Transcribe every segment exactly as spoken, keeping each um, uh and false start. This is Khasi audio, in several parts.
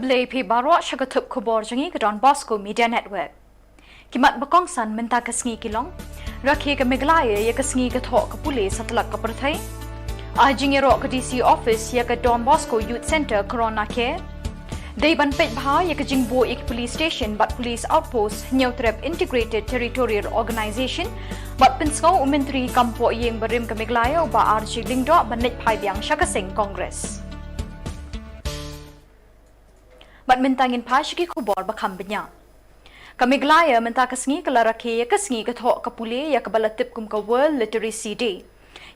Khublei phi baroh sha ka thup khubor jong ngi ka Don Bosco Media Network. Ki mat ba kongsan mynta ka sngi ki long: Rakhe ka Meghalaya ïa ka sngi ka thoh ka pule satlak ka pyrthei. Ai jingïaroh ka D C office ïa ka Don Bosco Youth Centre Corona Care. Dei ban peit bha ïa ka jingbuh ïa ki police station bad police outpost Hynñiewtrep Integrated Territorial Organization. Bad pynsngew u Myntri kam poh ïing barim ka Meghalaya u Bah R J Lyngdoh ban leit phai biang sha ka seng Congress. Bad mynta ngin phai sha ki khubor ba kham bniah. Ka Meghalaya mynta ka sngi ka la rakhe ïa ka sngi ka thoh ka pule ïa kaba la tip kum ka World Literacy Day.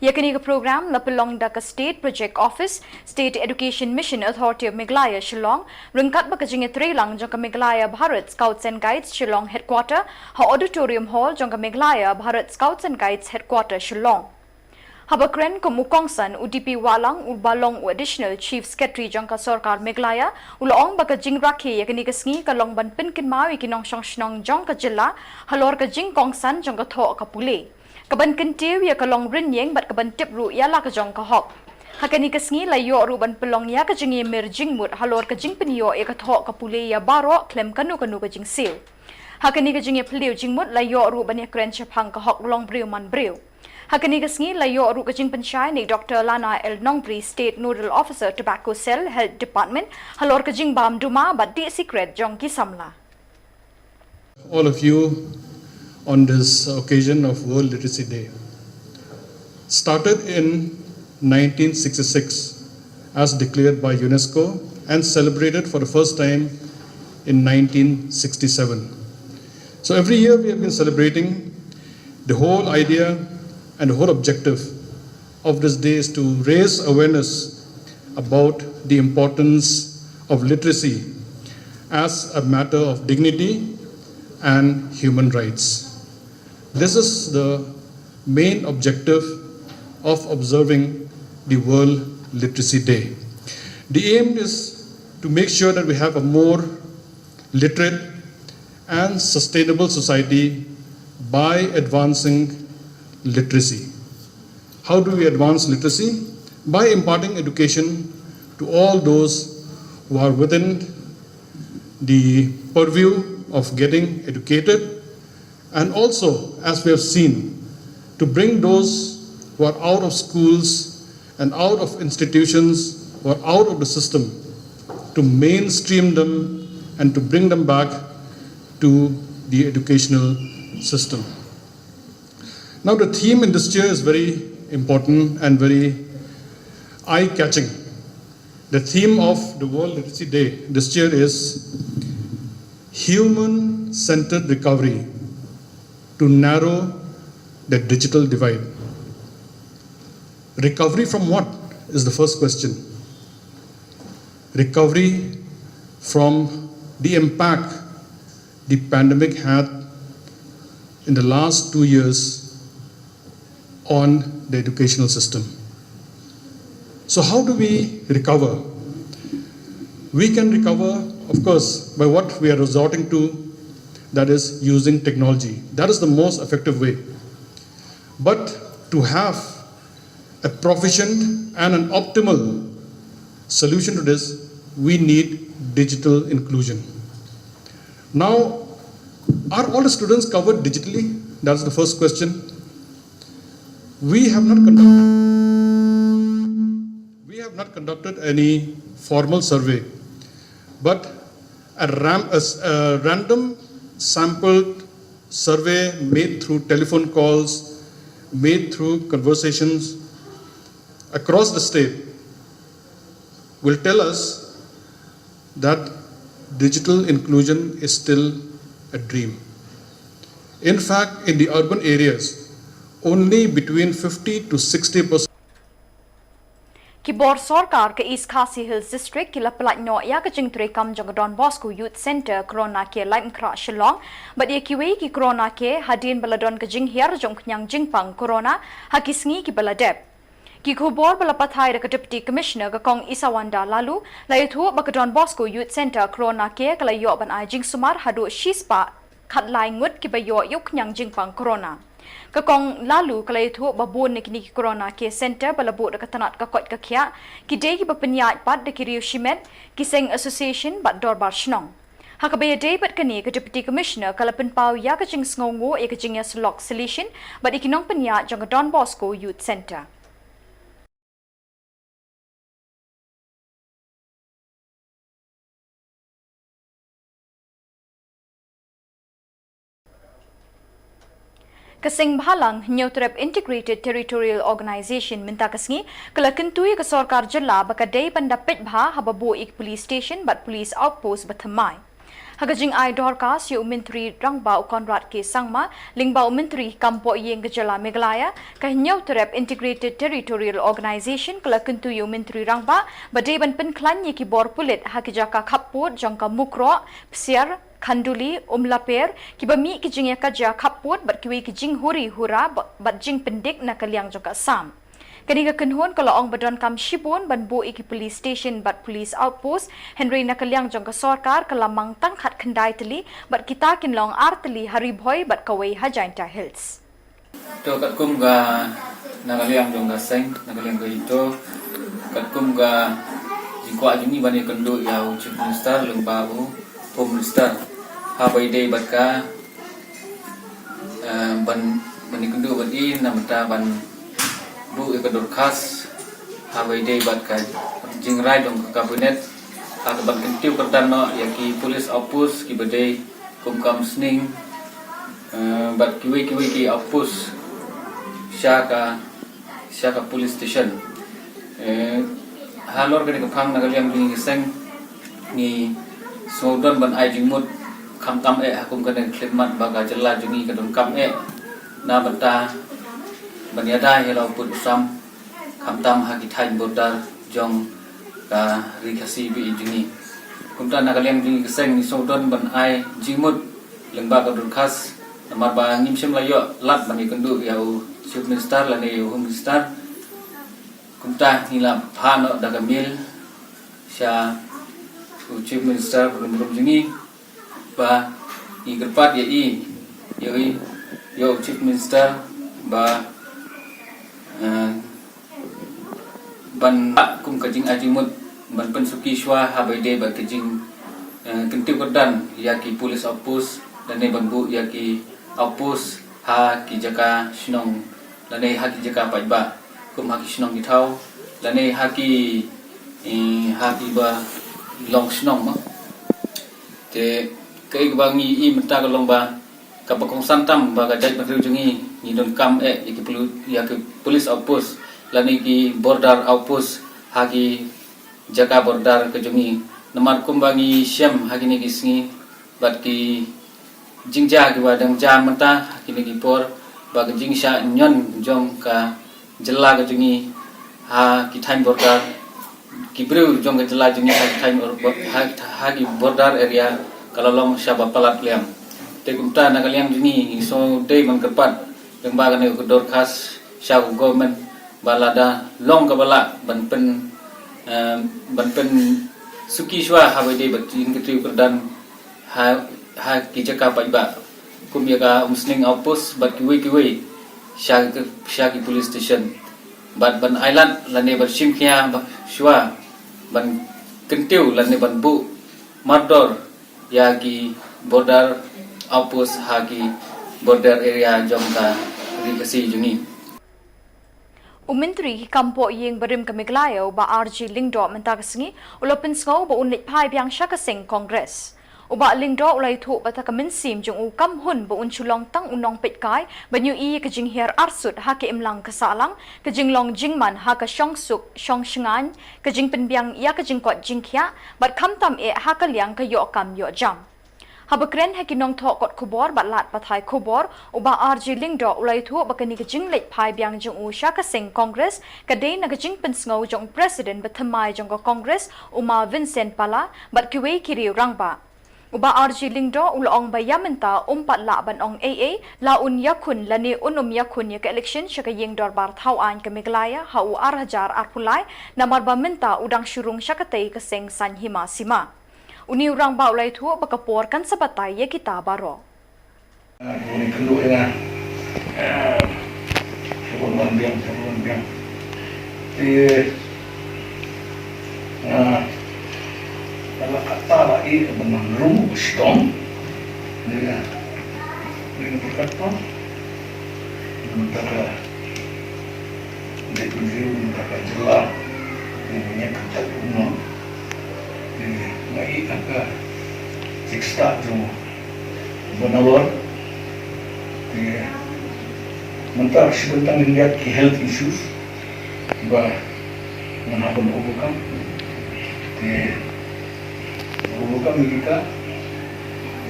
Ïa kane ka program la pynlong da ka State Project Office, State Education Mission Authority of Meghalaya Shillong, ryngkat bad ka jingïatreilang jong ka Meghalaya Bharat Scouts and Guides Shillong Headquarter, ha Auditorium Hall jong ka Meghalaya Bharat Scouts and Guides Headquarter Shillong. Haba kren kum u kongsan, u D P Wahlang uba long u Additional Chief Secretary jong ka Sorkar Meghalaya, u la ong ba ka jingrakhe ïa kane ka sngi ka long ban pynkynmaw ïa ki nongshong shnong jong ka jylla halor ka jingkongsan jong ka thoh ka pule, ka ban kyntiew ïa ka long rynïeng bad ka ban tip ruh ïa la ka jong ka hok. Ha kane ka sngi la ïoh ruh ban pynlong ïa ka jingïamir jingmut halor ka jingpynïoh ïa ka thoh ka pule ïa baroh khlem kano kano ka jingsiew. Ha kane ka jingïaphylliew jingmut la ïoh ruh ban ïakren shaphang ka hok long briew man briew. Ha kane ka sngi la ïoh ruh ka jingpynshai na i Doctor Lana L Nongbri, State Nodal Officer, Tobacco Cell, Health Department, halor ka jingbam duma bad dih sikret jong ki samla. All of you on this occasion of World Literacy Day. Started in nineteen sixty-six as declared by UNESCO and celebrated for the first time in nineteen sixty-seven. So every year we have been celebrating. The whole idea and the whole objective of this day is to raise awareness about the importance of literacy as a matter of dignity and human rights. This is the main objective of observing the World Literacy Day. The aim is to make sure that we have a more literate and sustainable society by advancing literacy. How do we advance literacy? By imparting education to all those who are within the purview of getting educated, and also, as we have seen, to bring those who are out of schools and out of institutions, who are out of the system, to mainstream them and to bring them back to the educational system. Now, the theme in this year is very important and very eye-catching. The theme of the World Literacy Day this year is human-centered recovery to narrow the digital divide. Recovery from what is the first question. Recovery from the impact the pandemic had in the last two years on the educational system. So, how do we recover? We can recover, of course, by what we are resorting to, that is, using technology. That is the most effective way. But to have a proficient and an optimal solution to this, we need digital inclusion. Now, are all the students covered digitally? That's the first question. We have not conducted, we have not conducted any formal survey, but a, ram, a, s- a random sampled survey made through telephone calls, made through conversations across the state will tell us that digital inclusion is still a dream. In fact, in the urban areas, only between fifty to sixty percent. Ki bor sorkar ka East Khasi Hills District ki la pyllait noh ïa ka jingtreikam jong ka Don Bosco Youth Centre Corona Care Laitumkhrah Shillong bad ïa kiwei ki Corona Care hadien ba la don ka jinghiar jong u khñiang jingpang Corona ha ki sngi kiba la dep. Ki khubor ba la pathai da ka Deputy Commissioner ka Kong Isawanda Laloo la ïathuh ba ka Don Bosco Youth Centre Corona Care ka la ïoh ban ai jingsumar haduh shispah khatlai ngut kiba ïoh ïa u khñiang jingpang Corona. Ka Kong Laloo ka la ïathuh ba bun na kine ki Corona Care Centre ba la buh da ka tnat ka koit ka khiah ki dei kiba pynïaid pat da ki riew shimet, ki seng association bad dorbar shnong. Ha kaba ïadei bad kane, ka Deputy Commissioner ka la pynpaw ïa ka jingsngewnguh ïa ka jingïasyllok sylli shin bad ïa ki nongpynïaid jong ka Don Bosco Youth Centre. Ka Seng Bhalang Hynñiewtrep Integrated Territorial Organization mynta ka sngi ka la kyntu ïa ka sorkar jylla ba ka dei ban da peit bha haba buh ïa ki police station bad police outpost ba thymmai. Ha ka jingai dorkhas ïa u Myntri Rangbah u Conrad K Sangma, lyngba u Myntri Kam Pohïing ka jylla Meghalaya, ka Hynñiewtrep Integrated Territorial Organization ka la kyntu ïa u Myntri Rangbah ba dei ban pynkhlaiñ ïa ki bor pulit ha ki jaka khappud jong ka Mukroh, Psiar, Khanduli, Umlaper, kiba mih ki jingïakajia khappud bad kiwei ki jinghuri hura ba-, bad jingpyndik na ka liang jong ka Assam. Kane ka kynhun ka la ong ba donkam shibun ban buh ïa ki police station bad police outpost, hynrei na ka liang jong ka sorkar ka la mang tang khatkhyndai tylli bad kita kin long ar tylli ha Ri Bhoi bad kawei ha Jaintia Hills. To katkum ka, na ka liang jong ka seng, na ka liang ka HITO, katkum ka jingkwah jong ngi ban ïakynduh ïa u Chief Minister lyngba u Home Minister, haba ïadei bad ka, eh, ban, ban ïakynduh bad i na ka bynta ban buh ïa ka dorkhas, haba ïadei bad ka jingrai jong ka Cabinet ha kaban kyntiew kyrdan noh ïa ki police outpost kiba dei kum ka Umsning, eh, bad kiwei kiwei ki outpost sha ka, sha ka police station. Eh, halor kane ka phang, na ka liang jong ngi ki seng, ngi sngewdon ban ai jingmut, khamtam eh ha kum kane ka khyllipmat ba ka jylla jong ngi ka donkam eh na ka bynta ban ïada ïa la u pud u sam, khamtam ha ki thaiñ border jong ka Ri Khasi ba ïeit jong ngi. Kumta na ka liang jong ngi ki seng ngi sngewdon ban ai jingmut lyngba ka dorkhas, namar ba ngim shym la ïoh lad ban ïakynduh ïa u Chief Minister lane ïa u Home Minister. Kumta ngi la phah noh da ka mail sha u Chief Minister ba rum rum jong ngi, ba ngi kyrpad ïa i, ïa i, ïa u Chief Minister ba, eh, ban kum ka jingai jingmut ban pynsuki shuwa haba ïadei bad ka jing, eh, kyntiew kyrdan ïa ki police outpost lane ban buh ïa ki outpost ha ki jaka shnong lane ha ki jaka paidbah, kum ha ki shnong ki thaw lane ha ki, eh, ha kiba long shnong mo. Te kaei kaba ngi i mynta ka long ba kaba kongsan tam ba ka jaitbynriew jong ngi ngi donkam eh ïa ki poli-, ïa ki police outpost lane ki border outpost ha ki jaka border ka jong ngi. Namar kumba ngi shem ha kine ki sngi bad ki jingjia kiba dang jia mynta ha kine ki por, ba ka jingshah ñion jong ka jylla ka jong ngi ha ki thaiñ border, ki briew jong ka jylla jong ngi ha ki thaiñ bor-, ha, ha ki border area ka la long sha ba palat liang. Te kumta na ka liang jong ngi ngi sngewdei ban kyrpad lyngba kane ka dorkhas sha ka government ba lada long kaba lah ban pyn, eh, ban pynsuki shuwa haba ïadei bad ka jingkyntiew kyrdan ha, ha ki jaka paidbah kum ïa ka Umsning outpost bad kiwei kiwei sha ki, sha ki police station. Bad ban ailad lane ban shim khia ba shuwa ban kyntiew lane ban buh mardor ïa ki border outpost ha ki border area jong ka Ri Khasi jong ngi. U Myntri ki Kam Pohïing barim ka Meghalaya u Bah R J Lyngdoh mynta ka sngi u la pynsngew ba un leit phai biang sha ka seng Congress. U Bah Lyngdoh u la ïathuh ba ka mynsiem jong u kam hun ba un shu long tang u nongpeitkai ban ïohi ïa ka jinghiar arsut ha ka imlang ka sahlang, ka jinglong jingman ha ka shongsuk shongshngaiñ, ka jingpynbiang ïa ka jingkoit jingkhiah bad khamtam eh ha ka liang ka ïoh kam ïoh jam. Haba kren ha ki nongthoh kot khubor bad lad pathai khubor, u Bah R J Lyngdoh u la ïathuh ba kane ka jingleit phai biang jong u sha ka seng Congress ka dei na ka jingpynsngew jong u President ba thymmai jong ka Congress, u Ma Vincent Pala, bad kiwei ki riew rangbah. U Bah R J Lyngdoh u la ong ba ïa mynta um pat lah ban ong ei ei la un ïakhun lane un ym ïakhun ïa ka election sha ka ïing dorbar thaw aiñ ka Meghalaya ha u ar hajar arphew lai, namar ba mynta u dang shu rung sha katei ka seng saiñ hima sima. Une u rangbah u la ïathuh ba ka por kan sa batai ïa kita baroh. Ngi kynduh ïa nga. Sha ban wan biang, sha ban wan biang. Te nga la katta la ïeh ban nang rung ba shitom. Ïa, ïa, ïa, mynta ka, mynta ka jylla, ïa, nga ïa ka jylla, ïa, nga ïeh ha ka jingstad jong u Bangalore. Te mynta shi bynta ngin ïa ki health issues ba ngan hap ban overcome. Te overcome ïa kita.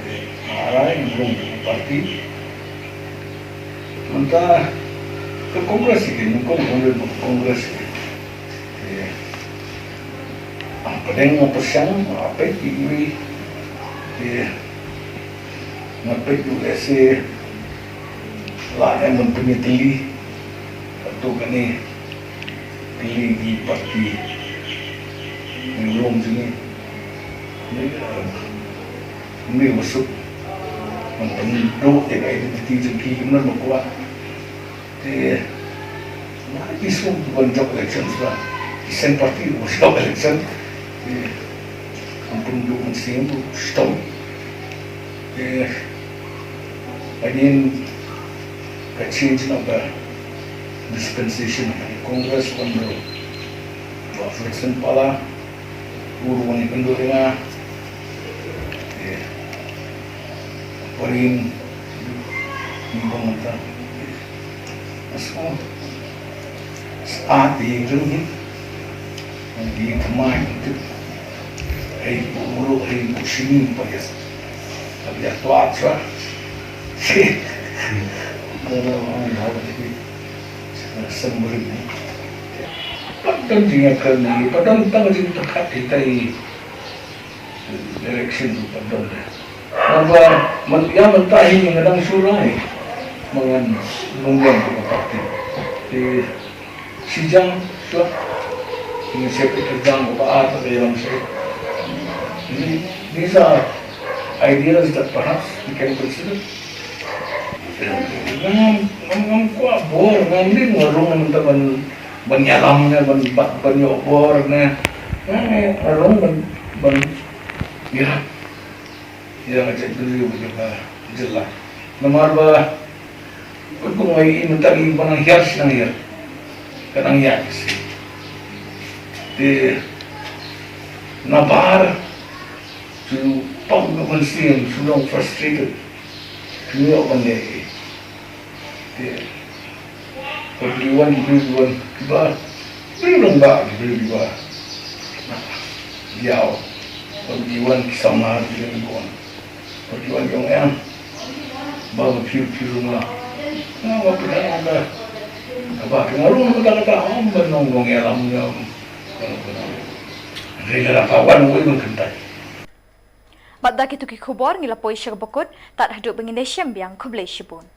Te nga rai ngan rung party. Mynta ka Congress ïa ki, nyngkong Congress, Congress ïa ki. Te, ah, pdeng nga pyrshang, nga peit ïa iwei. Te, nga peit u S A la em ban pynïatylli. Katto katne tylli ki party. Ngi long jong ngi. Ngi, eh, ngi wasuk. Ngi pynduh ïa ka identity jong ki, kim don ba kwah. Te, na ki sum ban jop election shuwa. Ki seng party ban jop election. Te, kam pynduh mynsiem, shitom. Te, again, ka change na ka dispensation. Congress ban ro. Ba Fredson Pala. Ur wan ïakynduh ïa nga. Ïa. Parin. Ni bang ta. Asma. Sa ti ring ni. Ni tmai tu. Hei bulu, hei bu sini pa ya. Tapi ya tuat sa. Kalau orang dah lagi. Semberi ni. Pat don jingïakren, pat don tang jingpyrkhat kita i election pat don de. Naba, man, ïa mynta hi nga dang shu rai. Ma ngan nongbiang ka party. Te shi jang shuwa. Ngi sep ïa ka jang kaba ar, kaba ïalam shuwa. These are ideas that perhaps we can consider. Ngam, ngam, ngam kwah bor, ngam dei nga rung mynta ban, ban ïalam ne, ban, ban, ban ïoh bor ne. Nga, nga rung ban, ban ïarap ïa ka jaitbynriew bad ïa ka jylla. Namar ba, kut kum nga ïohi mynta ngi ba nang hiar shi nang hiar. Ka nang ïaid shi. Te, nabar, shu pang ka mynsiem, shu long frustrated. Shu ïoh ban leh. Te, wat ki wan, ki briew ki wan, kiba, ki briew rangbah, ki briew kiba ïaw. Wat ki wan ki samla, ki briew kiba wan. Wat ki wan ki ong em. Ba, ba phi, phi rung la. Nga, nga pynang nga. Kaba, nga rung kata kata, ym ban ong ong ïalam ïa. Nga pynang. Hynrei lada pha wan, ong ban kyntait. Bad da kito ki khubor ngi la poi sha kaba kut, tad haduh ba ngin ïashem biang, khublei shibun.